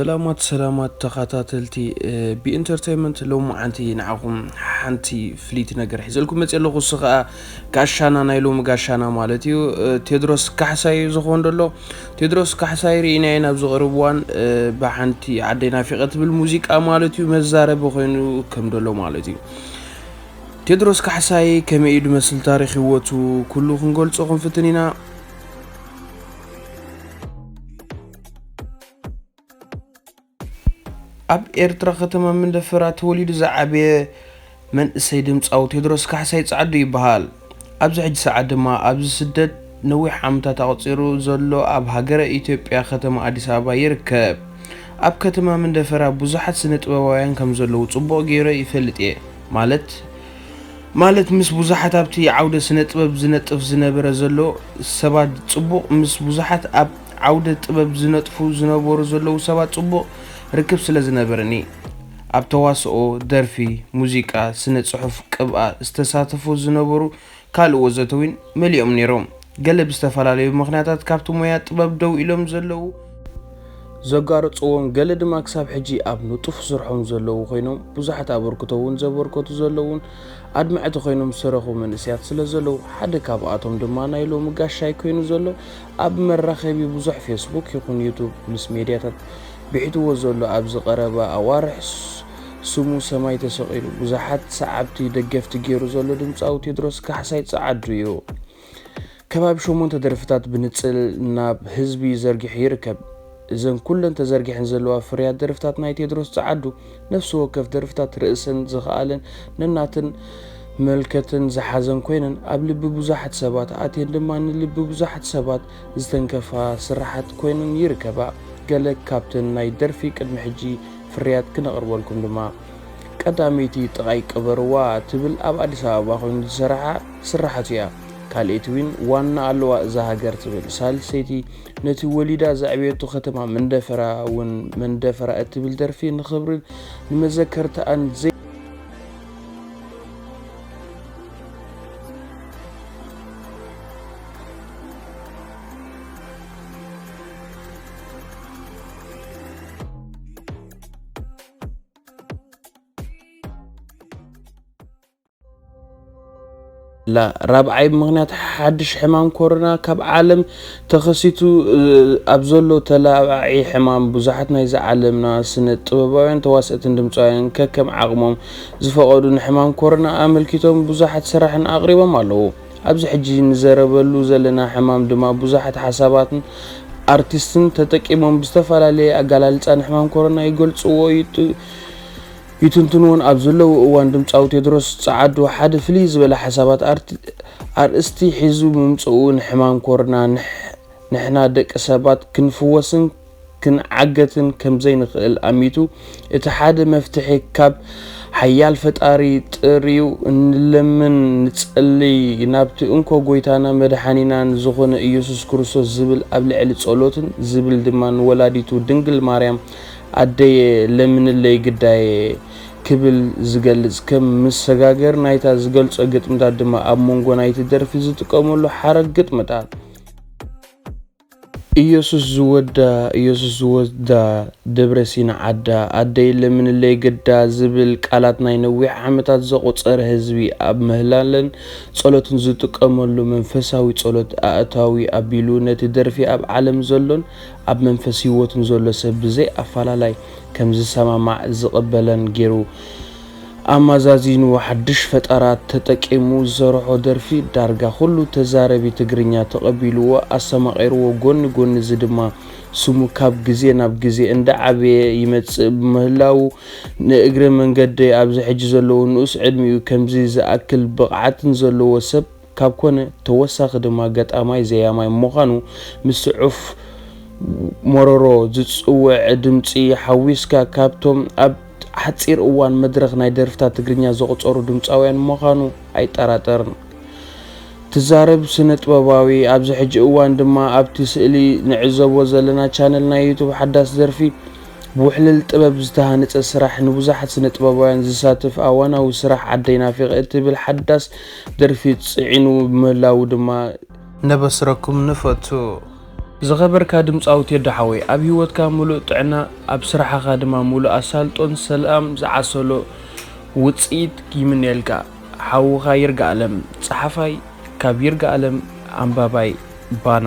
ሰላማት ሰላማት ተኸታተልቲ ቢ ኢንተርቴይንመንት፣ ሎማዓንቲ ንዓኹም ሓንቲ ፍልይቲ ነገር ሒዘልኩም መፅእ ኣለኹ። እሱ ከዓ ጋሻና፣ ናይ ሎሚ ጋሻና ማለት እዩ፣ ቴድሮስ ካሕሳይ እዩ ዝኾን ደሎ። ቴድሮስ ካሕሳይ ርኢናዮ ናብ ዝቐርብ እዋን ብሓንቲ ዓደይ ናፊቐ ትብል ሙዚቃ ማለት እዩ መዛረቢ ኮይኑ ከም ደሎ ማለት እዩ። ቴድሮስ ካሕሳይ ከመይ እዩ ድመስል ታሪኽ ህይወቱ ኩሉ ክንገልጾ ክንፍትን ኢና። ኣብ ኤርትራ ከተማ መንደፈራ ተወሊዱ ዝዓበየ መንእሰይ ድምጻዊ ቴድሮስ ካሕሳይ ጸዓዱ ይበሃል። ኣብዚ ሕጂ ሰዓት ድማ ኣብዚ ስደት ነዊሕ ዓመታት ኣቑጺሩ ዘሎ ኣብ ሃገረ ኢትዮጵያ ከተማ ኣዲስ ኣበባ ይርከብ። ኣብ ከተማ መንደፈራ ብዙሓት ስነ ጥበባውያን ከም ዘለዉ ጽቡቕ ገይረ ይፈልጥ እየ። ማለት ማለት ምስ ብዙሓት ኣብቲ ዓውደ ስነ ጥበብ ዝነጥፍ ዝነበረ ዘሎ ሰባት ጽቡቕ፣ ምስ ብዙሓት ኣብ ዓውደ ጥበብ ዝነጥፉ ዝነበሩ ዘለዉ ሰባት ጽቡቕ ርክብ ስለ ዝነበረኒ፣ ኣብ ተዋስኦ፣ ደርፊ፣ ሙዚቃ፣ ስነ ጽሑፍ፣ ቅብኣ ዝተሳተፉ ዝነበሩ ካልእ ወዘተ እውን መሊኦም ነይሮም። ገለ ብዝተፈላለዩ ምኽንያታት ካብቲ ሞያ ጥበብ ደው ኢሎም ዘለዉ ዘጋርጽዎም፣ ገለ ድማ ክሳብ ሕጂ ኣብ ንጡፍ ስርሖም ዘለዉ ኮይኖም፣ ብዙሓት ኣበርክቶ እውን ዘበርከቱ ዘለዉን ኣድመዕቲ ኮይኖም ዝሰረኹ መንእሰያት ስለ ዘለዉ፣ ሓደ ካብኣቶም ድማ ናይ ሎሚ ጋሻይ ኮይኑ ዘሎ፣ ኣብ መራኸቢ ብዙሕ ፌስቡክ ይኹን ዩቱብ ምስ ሜድያታት ብሒትዎ ዘሎ፣ ኣብዚ ቀረባ ኣዋርሕ ስ-፣ ስሙ ሰማይ ተሰቒሉ ብዙሓት ሰዓብቲ ደገፍቲ ገይሩ ዘሎ ድምጻዊ ቴድሮስ ካሕሳይ ጸዓዱ እዩ። ከባቢ ሸሞንተ ደርፍታት ብንጽል ናብ ህዝቢ ዘርጊሑ ይርከብ። እዘን ኩለን ተዘርጊሐን ዘለዋ ፍርያት ደርፍታት ናይ ቴድሮስ ጸዓዱ፣ ነፍሲ ወከፍ ደርፍታት ርእሰን ዝኸኣለን ነናተን መልከተን ዝሓዘን ኮይነን፣ ኣብ ልቢ ብዙሓት ሰባት ኣትየን ድማ ንልቢ ብዙሓት ሰባት ዝተንከፋ ስራሓት ኮይነን ይርከባ። ገለ ካብተን ናይ ደርፊ ቅድሚ ሕጂ ፍርያት ክነቕርበልኩም ድማ፣ ቀዳመይቲ ጥቓይ ቅበርዋ ትብል ኣብ ኣዲስ ኣበባ ኮይኑ ዝሰራሓ ስራሓት እያ። ካልኣይቲ እውን ዋና ኣለዋ እዛ ሃገር ትብል። ሳልሰይቲ ነቲ ወሊዳ ዘዕበየቶ ከተማ መንደፈራ እውን መንደፈራ እትብል ደርፊ ንኽብሪ ንመዘከርታኣን ዘይ ላ ራብዓይ ምኽንያት ሓድሽ ሕማም ኮሮና ካብ ዓለም ተኸሲቱ ኣብ ዘሎ ተላባዒ ሕማም ብዙሓት ናይዚ ዓለምና ስነ ጥበባውያን ተዋሰእትን ድምፃውያን ከከም ዓቕሞም ዝፈቐዱ ንሕማም ኮሮና ኣመልኪቶም ብዙሓት ስራሕን ኣቕሪቦም ኣለዉ። ኣብዚ ሕጂ ንዘረበሉ ዘለና ሕማም ድማ ብዙሓት ሓሳባትን ኣርቲስትን ተጠቂሞም ብዝተፈላለየ ኣገላልፃ ንሕማም ኮሮና ይገልፅዎ ይትንትንዎን ኣብ ዘለዉ እዋን ድምፃዊ ቴድሮስ ፀዓዱ ሓደ ፍልይ ዝበለ ሓሳባት ኣርእስቲ ሒዙ ምምፅኡ ንሕማም ኮሮና ንሕና ደቂ ሰባት ክንፍወስን ክንዓገትን ከምዘይንኽእል ኣሚቱ እቲ ሓደ መፍትሒ ካብ ሓያል ፈጣሪ ጥርዩ ንለምን ንፀልይ ናብቲ እንኮ ጎይታና መድሓኒናን ዝኾነ ኢየሱስ ክርስቶስ ዝብል ኣብ ልዕሊ ፀሎትን ዝብል ድማ ንወላዲቱ ድንግል ማርያም ኣደየ ለምንለይ ግዳየ ክብል ዝገልፅ ከም መሰጋገሪ ናይታ ዝገልፆ ግጥምታት ድማ ኣብ መንጎ ናይቲ ደርፊ ዝጥቀመሉ ሓረግ ግጥምታት። ኢየሱስ ዝወዳ ኢየሱስ ዝወዳ ደብረ ሲና ዓዳ ኣደይ ለምንለይ ግዳ ዝብል ቃላት ናይ ነዊሕ ዓመታት ዘቑፀረ ህዝቢ ኣብ ምህላለን ፀሎትን ዝጥቀመሉ መንፈሳዊ ፀሎት ኣእታዊ ኣቢሉ ነቲ ደርፊ ኣብ ዓለም ዘሎን ኣብ መንፈስ ህይወትን ዘሎ ሰብ ብዘይ ኣፈላላይ ከም ዝሰማማዕ ዝቐበለን ገይሩ ኣመዛዚኑ ሓድሽ ፈጠራ ተጠቂሙ ዝሰርሖ ደርፊ ዳርጋ ኩሉ ተዛረቢ ትግርኛ ተቐቢልዎ ኣስተማቒርዎ። ጎኒ ጎኒ እዚ ድማ ስሙ ካብ ግዜ ናብ ግዜ እንዳዓበየ ይመጽእ ብምህላዉ ንእግረ መንገደይ ኣብዚ ሕጂ ዘለዉ ንኡስ ዕድሚኡ ከምዚ ዝኣክል ብቕዓትን ዘለዎ ሰብ ካብ ኮነ ተወሳኺ ድማ ገጣማይ ዘያማይ ምዃኑ ምስ ጽዑፍ መሮሮ ዝጽውዕ ድምጺ ሓዊስካ ካብቶም ኣብ ሓጺር እዋን መድረኽ ናይ ደርፍታት ትግርኛ ዘቑጸሩ ድምጻውያን ምዃኑ ኣይጠራጠርን። ትዛረብ ስነ ጥበባዊ ኣብዚ ሕጂ እዋን ድማ ኣብቲ ስእሊ ንዕዘቦ ዘለና ቻነል ናይ ዩቱብ ሓዳስ ደርፊ ብውሕልል ጥበብ ዝተሃነፀ ስራሕ ንብዙሓት ስነ ጥበባውያን ዝሳትፍ ኣዋናዊ ስራሕ ዓደይ ናፊቐ እትብል ሓዳስ ደርፊ ፅዒኑ ብምህላዉ ድማ ነበስረኩም ንፈቱ። ዝኸበርካ ድምጻዊ ቴዶ ሓወይ፣ ኣብ ህይወትካ ምሉእ ጥዕና፣ ኣብ ስራሕኻ ድማ ምሉእ ኣሳልጦን ሰላም ዝዓሰሎ ውጽኢት ይምነየልካ። ሓውኻ ይርጋኣለም፣ ጸሓፋይ ካብ ይርጋኣለም፣ ኣንባባይ ባና።